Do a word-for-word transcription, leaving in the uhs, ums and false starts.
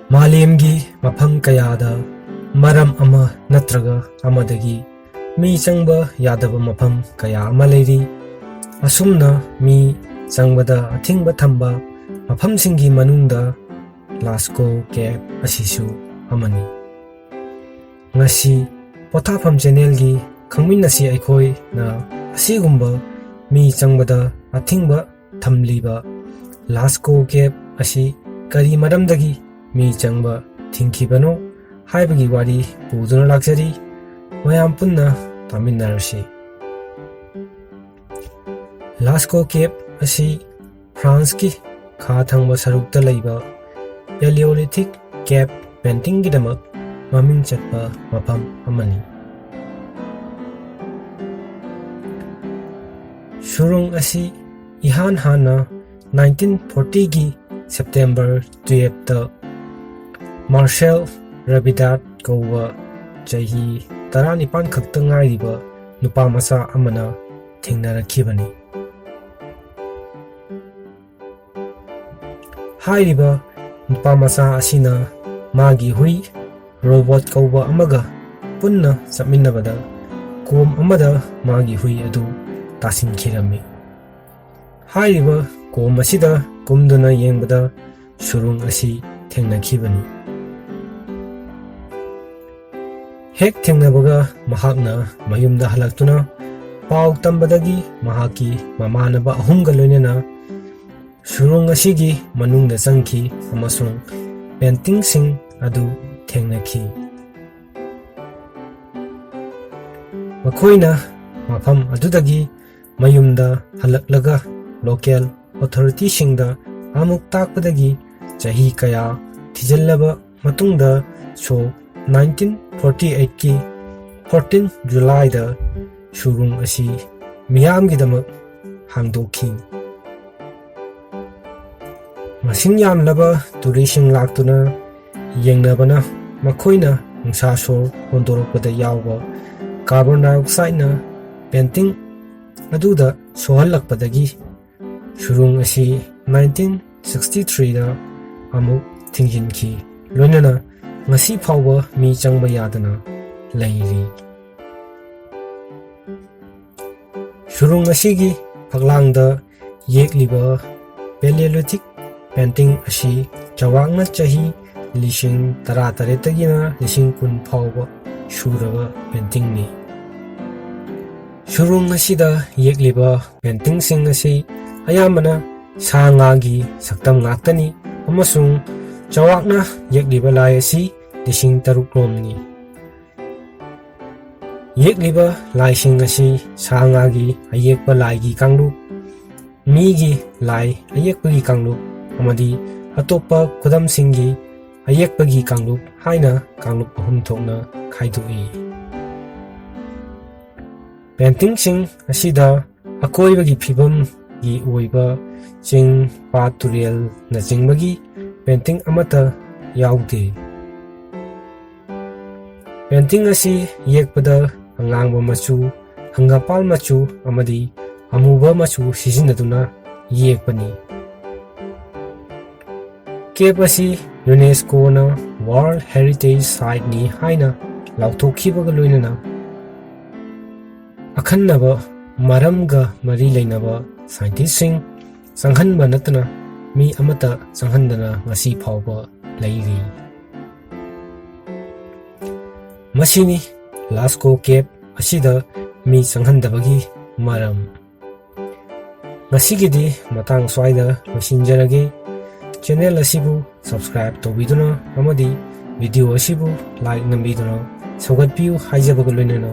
ꯃꯥꯂꯦꯝꯒꯤ ꯃꯐꯝ ꯀꯌꯥꯗ ꯃꯔꯝ ꯑꯃ ꯅꯠꯇ꯭ꯔꯒ ꯑꯃꯗꯒꯤ ꯃꯤ ꯆꯪꯕ ꯌꯥꯗꯕ ꯃꯐꯝ ꯀꯌꯥ ꯑꯃ ꯂꯩꯔꯤ꯫ ꯑꯁꯨꯝꯅ ꯃꯤ ꯆꯪꯕꯗ ꯑꯊꯤꯡꯕ ꯊꯝꯕ ꯃꯐꯝꯁꯤꯡꯒꯤ ꯃꯅꯨꯡꯗ ꯂꯥꯁꯀꯣ ꯀꯦꯞ ꯑꯁꯤꯁꯨ ꯑꯃꯅꯤ꯫ ꯉꯁꯤ ꯄꯣꯊꯥꯐꯝ ꯆꯦꯅꯦꯜꯒꯤ ꯈꯪꯃꯤꯟꯅꯁꯤ ꯑꯩꯈꯣꯏꯅ ꯑꯁꯤꯒꯨꯝꯕ ꯃꯤ ꯆꯪꯕꯗ ꯑꯊꯤꯡꯕ ꯊꯝꯂꯤꯕ ꯂꯥꯁꯀꯣ ꯀꯦꯞ ꯑꯁꯤ ꯀꯔꯤ ꯃꯔꯝꯗꯒꯤ ꯃꯤ ꯆꯪꯕ ꯊꯤꯡꯈꯤꯕꯅꯣ ꯍꯥꯏꯕꯒꯤ ꯋꯥꯔꯤ ꯄꯨꯗꯨꯅ ꯂꯥꯛꯆꯔꯤ꯫ ꯃꯌꯥꯝ ꯄꯨꯟꯅ ꯇꯥꯃꯤꯟꯅꯔꯁꯤ꯫ ꯂꯥꯁꯀꯣ ꯀꯦꯞ ꯑꯁꯤ ꯐ꯭ꯔꯥꯟꯁꯀꯤ ꯈꯥ ꯊꯪꯕ ꯁꯔꯨꯛꯇ ꯂꯩꯕ Paleolithic cave paintingꯒꯤꯗꯃꯛ ꯃꯃꯤꯡ ꯆꯠꯄ ꯃꯐꯝ ꯑꯃꯅꯤ꯫ ꯁꯨꯔꯨꯡ ꯑꯁꯤ ꯏꯍꯥꯟ ꯍꯥꯟꯅ nineteen fortyꯒꯤ September twelveꯇ Marcel Rabidat ꯀꯧꯕ ꯆꯍꯤ ꯇꯔꯥꯅꯤꯄꯥꯟ ꯈꯛꯇ ꯉꯥꯏꯔꯤꯕ ꯅꯨꯄꯥ ꯃꯆꯥ ꯑꯃꯅ ꯊꯦꯡꯅꯔꯛꯈꯤꯕꯅꯤ꯫ ꯍꯥꯏꯔꯤꯕ ꯅꯨꯄꯥ ꯃꯆꯥ ꯑꯁꯤꯅ ꯃꯥꯒꯤ ꯍꯨꯏ ꯔꯣꯕꯣꯠ ꯀꯧꯕ ꯑꯃꯒ ꯄꯨꯟꯅ ꯆꯠꯃꯤꯟꯅꯕꯗ ꯀꯣꯝ ꯑꯃꯗ ꯃꯥꯒꯤ ꯍꯨꯏ ꯑꯗꯨ ꯇꯥꯁꯤꯟꯈꯤꯔꯝꯃꯤ꯫ ꯍꯥꯏꯔꯤꯕ ꯀꯣꯝ ꯑꯁꯤꯗ ꯀꯨꯝꯗꯨꯅ ꯌꯦꯡꯕꯗ ꯁꯨꯔꯨꯡ ꯑꯁꯤ ꯊꯦꯡꯅꯈꯤꯕꯅꯤ꯫ ꯍꯦꯛ ꯊꯦꯡꯅꯕꯒ ꯃꯍꯥꯛꯅ ꯃꯌꯨꯝꯗ ꯍꯜꯂꯛꯇꯨꯅ ꯄꯥꯎ ꯇꯝꯕꯗꯒꯤ ꯃꯍꯥꯛꯀꯤ ꯃꯃꯥꯟꯅꯕ ꯑꯍꯨꯝꯒ ꯂꯣꯏꯅꯅ ꯁꯨꯔꯨꯡ ꯑꯁꯤꯒꯤ ꯃꯅꯨꯡꯗ ꯆꯪꯈꯤ ꯑꯃꯁꯨꯡ paintingꯁꯤꯡ ꯑꯗꯨ ꯊꯦꯡꯅꯈꯤ꯫ ꯃꯈꯣꯏꯅ ꯃꯐꯝ ꯑꯗꯨꯗꯒꯤ ꯃꯌꯨꯝꯗ ꯍꯜꯂꯛꯂꯒ local authorityꯁꯤꯡꯗ ꯑꯃꯨꯛ ꯇꯥꯛꯄꯗꯒꯤ ꯆꯍꯤ ꯀꯌꯥ ꯊꯤꯖꯤꯜꯂꯕ ꯃꯇꯨꯡꯗ ꯁꯣꯛ nineteen forty eightꯀꯤ fourteen Julyꯗ ꯁꯨꯔꯨꯡ ꯑꯁꯤ ꯃꯤꯌꯥꯝꯒꯤꯗꯃꯛ ꯍꯥꯡꯗꯣꯛꯈꯤ꯫ ꯃꯁꯤꯡ ꯌꯥꯝꯂꯕ ꯇꯨꯔꯤꯁꯤꯡ ꯂꯥꯛꯇꯨꯅ ꯌꯦꯡꯅꯕꯅ ꯃꯈꯣꯏꯅ ꯅꯨꯡꯁꯥ ꯁꯣꯔ ꯍꯣꯟꯗꯣꯔꯛꯄꯗ ꯌꯥꯎꯕ carbon dioxideꯅ painting ꯑꯗꯨꯗ ꯁꯣꯛꯍꯜꯂꯛꯄꯗꯒꯤ ꯁꯨꯔꯨꯡ ꯑꯁꯤ nineteen sixty threeꯗ ꯑꯃꯨꯛ ꯊꯤꯡꯖꯤꯟꯈꯤ꯫ ꯂꯣꯏꯅꯅ ꯉꯁꯤ ꯐꯥꯎꯕ ꯃꯤ ꯆꯪꯕ ꯌꯥꯗꯅ ꯂꯩꯔꯤ꯫ ꯁꯨꯔꯨꯡ ꯑꯁꯤꯒꯤ ꯐꯛꯂꯥꯡꯗ ꯌꯦꯛꯂꯤꯕ Paleolithic painting ꯑꯁꯤ ꯆꯥꯎꯔꯥꯛꯅ ꯆꯍꯤ ꯂꯤꯁꯤꯡ ꯇꯔꯥꯇꯔꯦꯠꯇꯒꯤꯅ ꯂꯤꯁꯤꯡ ꯀꯨꯟ ꯐꯥꯎꯕ ꯁꯨꯔꯕ paintingꯅꯤ꯫ ꯁꯨꯔꯨꯡ ꯑꯁꯤꯗ ꯌꯦꯛꯂꯤꯕ paintingꯁꯤꯡ ꯑꯁꯤ ꯑꯌꯥꯝꯕꯅ ꯁꯥ ꯉꯥꯒꯤ ꯁꯛꯇꯝ ꯉꯥꯛꯇꯅꯤ ꯑꯃꯁꯨꯡ ꯆꯥꯎꯔꯥꯛꯅ ꯌꯦꯛꯂꯤꯕ ꯂꯥꯏ ꯑꯁꯤ ꯂꯤꯁꯤꯡ ꯇꯔꯨꯛ ꯔꯣꯝꯅꯤ꯫ ꯌꯦꯛꯂꯤꯕ ꯂꯥꯏꯁꯤꯡ ꯑꯁꯤ ꯁꯥ ꯉꯥꯒꯤ ꯑꯌꯦꯛꯄ ꯂꯥꯏꯒꯤ ꯀꯥꯡꯂꯨꯞ, ꯃꯤꯒꯤ ꯂꯥꯏ ꯑꯌꯦꯛꯄꯒꯤ ꯀꯥꯡꯂꯨꯞ ꯑꯃꯗꯤ ꯑꯇꯣꯞꯄ ꯈꯨꯗꯝꯁꯤꯡꯒꯤ ꯑꯌꯦꯛꯄꯒꯤ ꯀꯥꯡꯂꯨꯞ ꯍꯥꯏꯅ ꯀꯥꯡꯂꯨꯞ ꯑꯍꯨꯝ ꯊꯣꯛꯅ ꯈꯥꯏꯗꯣꯛꯏ꯫ Paintingꯁꯤꯡ ꯑꯁꯤꯗ ꯑꯀꯣꯏꯕꯒꯤ ꯐꯤꯕꯝꯒꯤ ꯑꯣꯏꯕ ꯆꯤꯡ, ꯄꯥꯠ, ꯇꯨꯔꯦꯜꯅꯆꯤꯡꯕꯒꯤ painting ꯑꯃꯠꯇ ꯌꯥꯎꯗꯦ꯫ Painting ꯑꯁꯤ ꯌꯦꯛꯄꯗ ꯑꯉꯥꯡꯕ ꯃꯆꯨ, ꯍꯪꯒꯥꯝꯄꯥꯜ ꯃꯆꯨ ꯑꯃꯗꯤ ꯑꯃꯨꯕ ꯃꯆꯨ ꯁꯤꯖꯤꯟꯅꯗꯨꯅ ꯌꯦꯛꯄꯅꯤ꯫ Cave ꯑꯁꯤ UNESCOꯅ World Heritage Siteꯅꯤ ꯍꯥꯏꯅ ꯂꯥꯎꯊꯣꯛꯈꯤꯕꯒ ꯂꯣꯏꯅꯅ ꯑꯈꯟꯅꯕ ꯃꯔꯝꯒ ꯃꯔꯤ ꯂꯩꯅꯕ scientistꯁꯤꯡ ꯆꯪꯍꯟꯕ ꯅꯠꯇꯅ ꯃꯤ ꯑꯃꯠꯇ ꯆꯪꯍꯟꯗꯅ ꯉꯁꯤ ꯐꯥꯎꯕ ꯂꯩꯔꯤ꯫ ꯃꯁꯤꯅꯤ Lascaux Cave ꯑꯁꯤꯗ ꯃꯤ ꯆꯪꯍꯟꯗꯕꯒꯤ ꯃꯔꯝ꯫ ꯉꯁꯤꯒꯤꯗꯤ ꯃꯇꯥꯡ ꯁ꯭ꯋꯥꯏꯗ ꯂꯣꯏꯁꯤꯟꯖꯔꯒꯦ꯫ Channel ꯑꯁꯤꯕꯨ subscribe ꯇꯧꯕꯤꯗꯨꯅ ꯑꯃꯗꯤ video ꯑꯁꯤꯕꯨ like ꯅꯝꯕꯤꯗꯨꯅ ꯁꯧꯒꯠꯄꯤꯌꯨ ꯍꯥꯏꯖꯕꯒ ꯂꯣꯏꯅꯅ